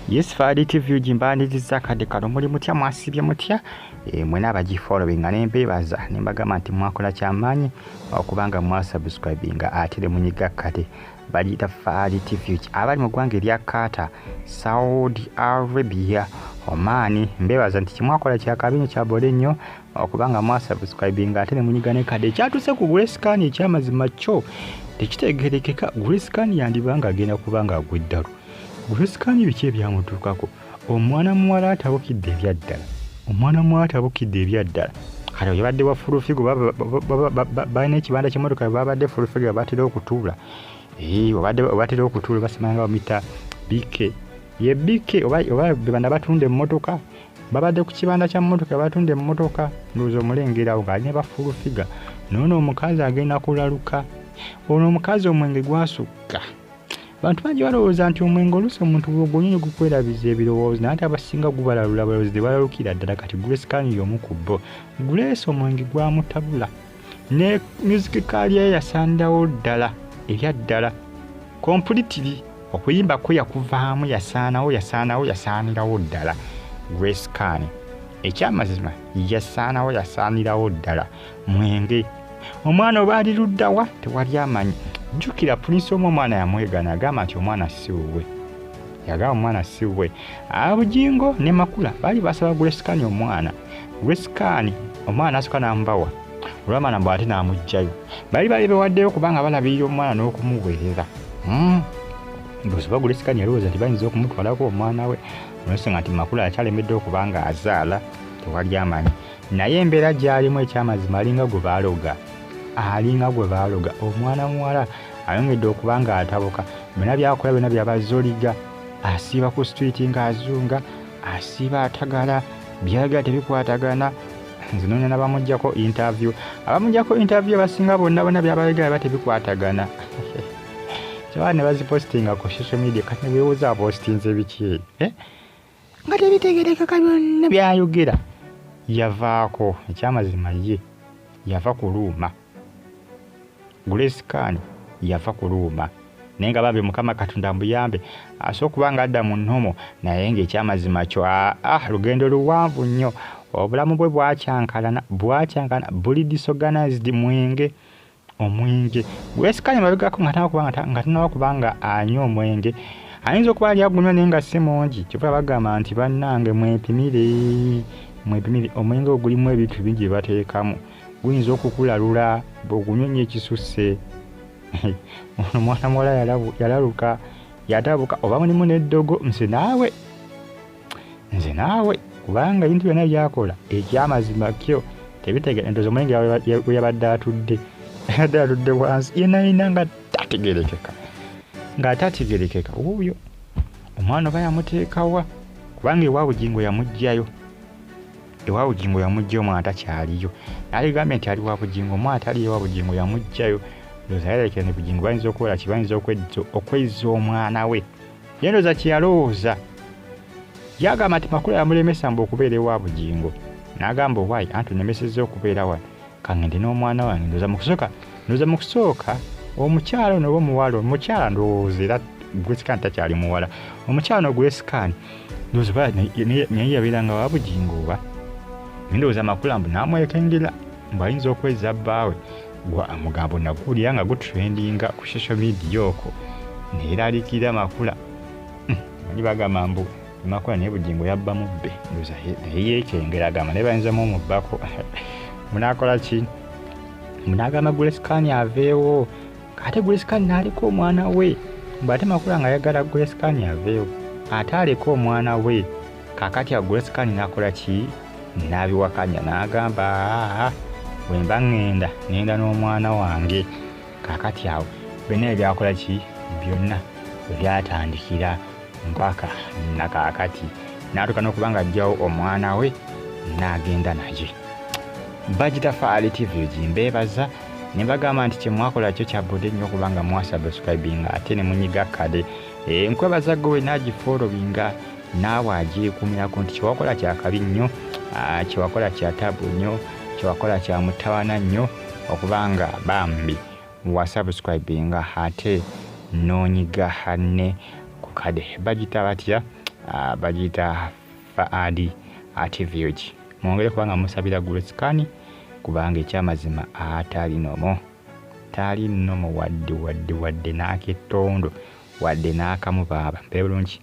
Yes, Fadi TV ugimbaniriza akadde kano. Muli mutya? Mwasibye mutya? Mwena abagifollowinga nembeebaza nembagamba nti mwakola kyamaanyi okubanga mwasubscribinga ate ne munyiga kade. Bagiyita Fadi TV. Abali mu ggwanga erya Qatar, Saudi Arabia, Oman, mbeebaza nti kimwakola kyakabi nnyo, kyabole nnyo okubanga mwasubscribinga ate ne munyiga ne kade. Ekyatuuse ku Grace Khan ekyamazima kyo tekitegeerekeka. Grace Khan yandibanga agenda kuba nga agwa eddalu. Grace Khan biki ebyamutuukako? Omwana muwala atabukidde ebyaddala, omwana muwala atabukidde ebyaddala. Kati oyabadde wa Full Figure, balina ekibanda ky'emmotoka, babadde Full Figure batera okutuula, obadde batera okutuula, basimanga bamuyita BK, ye BK oba bebana batunda emmotoka. Babadde ku kibanda kya mmotoka batunda emmotoka, ndowooza omulengerawo ng'alina ba Full Figure. Noono omukazi agenda kulaluka. Ono omukazi omwenge gwasukka. Bantu bangi balowooza nti omwenge oluusi omuntu bw'ogunywa ne gukwerabiza ebirowoozo, naye ate abasinga gubalalula balowooza tebalalukira ddala. Kati Grace Khan y'omu ku bo. Grace omwenge gwamutabula ne music career ye yasandawo ddala ebyaddala completely. Okuyimba kwe yakuvaamu, yasaanawo, yasaanawo, yasaanirawo ddala. Grace Khan ekyamazima yasaanawo, yasaanirawo ddala mwenge. Omwana oba ali luddawa tewali amanyi. Jjukira Prince omu omwana yamwegana, agamba nti omwana si wuwe, yagamba omwana si wuwe. Abujingo ne Makula baali basaba Grace Khan omwana. Grace Khan omwana nasooka n'amubawa, olwamala mbu ate n'amuggyayo. Bali bewaddeyo kubanga balabirira omwana n'okumuweerera. Ndowooza oba Grace Khan yalowooza nti bayinza okumutwalako omwana we olwensonga nti Makula akyalemedde okuba nga azaala, tewali amanyi. Naye embeera gy'alimu ekyamazima alinga gwe baaloga, alinga gwe baaloga. Omwana muwala ayongedde okuba nga atabuka. Byonna byakola byonna byabazoliga, asiiba ku street ng'azunga, asiiba atagala, byayagala tebikwatagana. Nze noonya n'abamugjako interview, abamugjako interview abasinga bonna bonna byabayogera biba tebikwatagana, kyaba ne bazipostinga ku social media. Kati nebeebuuza apostinze biki, eh? Nga tebitegerekeka byonna byayogera. Yavaako ekyamazima ye yava ku luuma. Grace Khan yava ku luuma, naye nga bambi Mukama Katonda mbuyambe asobola okuba nga adda mu nnomo. Naye ng'ekyamazima kyo aa lugendo luwanvu nnyo. Obulamu bwe bwakyankalana, bwakyankalana, buli disorganized. Mwenge, omwenge. Grace Khan mabegako nga tanaba kuba nga anywa omwenge, ayinza okuba ali agunywa naye nga si mungi. Kyova bagamba nti bannange mwepimire, mwepimire omwenge. Ogulimu ebintu bingi bye bateekamu, guyinza okukulalula bw'ogunywa ennyo ekisusse. Ono mwana muwala yalaluka, yatabuka, oba mulimu n'eddogo. Nze naawe, nze naawe, kubanga ebintu byonna byakola ekyamazima kyo tebitegere. Ndowooza omwenge we yabadde atudde, yabadde atudde wansi yenna yenna nga tategerekeka, nga tategerekeka. Wuuyo omwana oba yamuteekawa? Kubanga ewa Bugingo yamuggyayo, ewa Bugingo yamuggyayo, omwana takyaliyo. Naligambye nti ali wa Bugingo, omwana tali ewa Bugingo, yamuggyayo. Ndowooza yalekera ne Bugingo bayinza okukola ki? Bayinza okwezza omwana we. Ye ndowooza kye yalowooza, yagamba nti Makula yamulemesa mbu okubeera ewa Bugingo, n'agamba owaayi anti onemesezza okubeera wano, kangende n'omwana wange. Ndowooza mu kusooka omukyala ono oba omuwala, omukyala ndowooza era Grace Khan takyali muwala, omukyala ono Grace Khan ndowooza naye yabeeranga wa Bugingo oba. Ndowooza Makula mbu n'amwekengera mbu ayinza okwezza bbaawe. Omugambo naguwulira nga gutrendinga ku social media okwo, neeraliikirira Makula. Manyi bagamba mbu Makula naye Bugingo yabba mubbe. Ndowooza naye yeekengera, agamba naye bayinzamu omubbako, munaakola ki? Munaagamba Grace Khan aveewo, ate Grace Khan n'aleka omwana we. Mbu ate Makula nga ayagala Grace Khan aveewo ate aleke omwana we. Kaakati awo Grace Khan n'akola ki? N'abiwakanya, n'agamba aa bwe mba ŋŋenda, ŋŋenda n'omwana wange. Kaakati awo byonna ebyakola ki, byonna bwe byatandikira mpaka nakaakati n'atuuka n'okuba nga ajjawo omwana we n'agenda naye. Bagita Faali TV gimbeebaza ne bagamba nti kyemwakola kyo kyabudde nnyo okubanga mwasubscribinga ate ne munyiga kade. Nkwebaza gwe wenna agifollowinga naawe agyekuumirako nti kyewakola kyakabi nnyo, kyewakola kya tabu nnyo, kyewakola kya mutawana nnyo okubanga bambi wasubscribinga ate n'onyiga ne ku kade. Bagita batya? Bagiyita Faadi TV. Mwongere kubanga musabira Grace Khan, kubanga ekyamazima atali nomo, tali nomo wadde wadde wadde n'akettondo wadde n'akamu. Baaba mbeere bulungi.